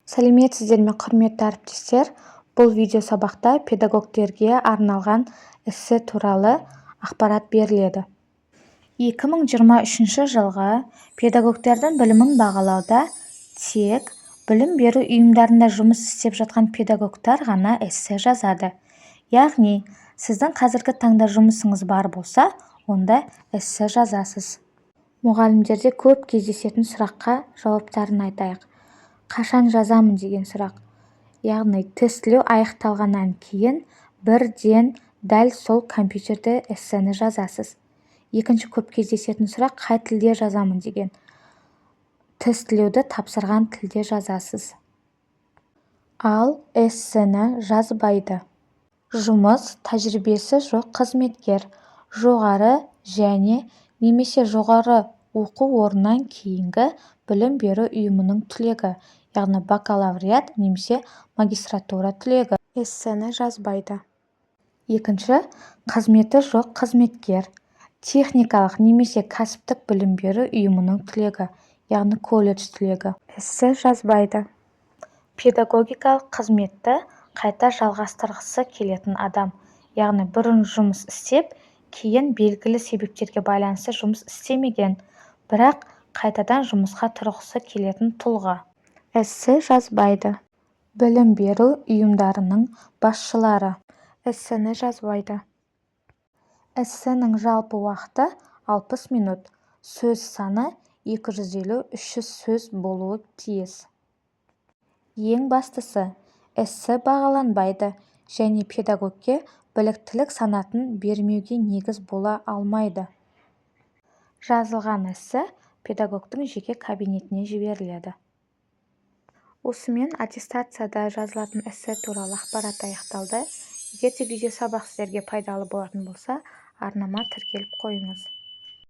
Сәлеметсіздер ме, құрметті әріптестер! Бұл видеосабақта педагогтерге арналған эссе туралы ақпарат беріледі. 2023 жылғы педагогтердің білімін бағалауда тек білім беру ұйымдарында жұмыс істеп жатқан педагогтар ғана эссе жазады. Яғни, сіздің қазіргі таңда жұмысыңыз бар болса, онда эссе жазасыз. Мұғалімдерде көп кездесетін сұраққа жауаптарын айтайық. Қашан жазамын деген сұрақ. Яғни, тестілеу аяқталғаннан кейін бірден дәл сол компьютерде эссені жазасыз. Екінші көп кездесетін сұрақ: қай тілде жазамын деген. Тестілеуді тапсырған тілде жазасыз. Ал эссені жазбайды жұмыс тәжірибесі жоқ қызметкер, жоғары және немесе жоғары оқу орнынан кейінгі білім беру ұйымының түлегі, яғни бакалавриат немесе магистратура түлегі эссені жазбайды. Екінші қызметі жоқ қызметкер, техникалық немесе кәсіптік білім беру ұйымының түлегі, яғни колледж түлегі эссе жазбайды. Педагогикалық қызметті қайта жалғастырғысы келетін адам, яғни бұрын жұмыс істеп, кейін белгілі себептерге байланысты жұмыс істемеген, бірақ қайтадан жұмысқа тұрғысы келетін тұлға эссе жазбайды. Білім беру ұйымдарының басшылары эссені жазбайды. Эссенің жалпы уақыты 60 минут, сөз саны 250-300 сөз болуы тиіс. Ең бастысы, эссе бағаланбайды және педагогке біліктілік санатын бермеуге негіз бола алмайды. Жазылған эссе педагогтың жеке кабинетіне жіберіледі. Осымен аттестацияда жазылатын эссе туралы ақпарат аяқталды. Егер де видеосабақ сіздерге пайдалы болатын болса, арнама тіркеліп қойыңыз.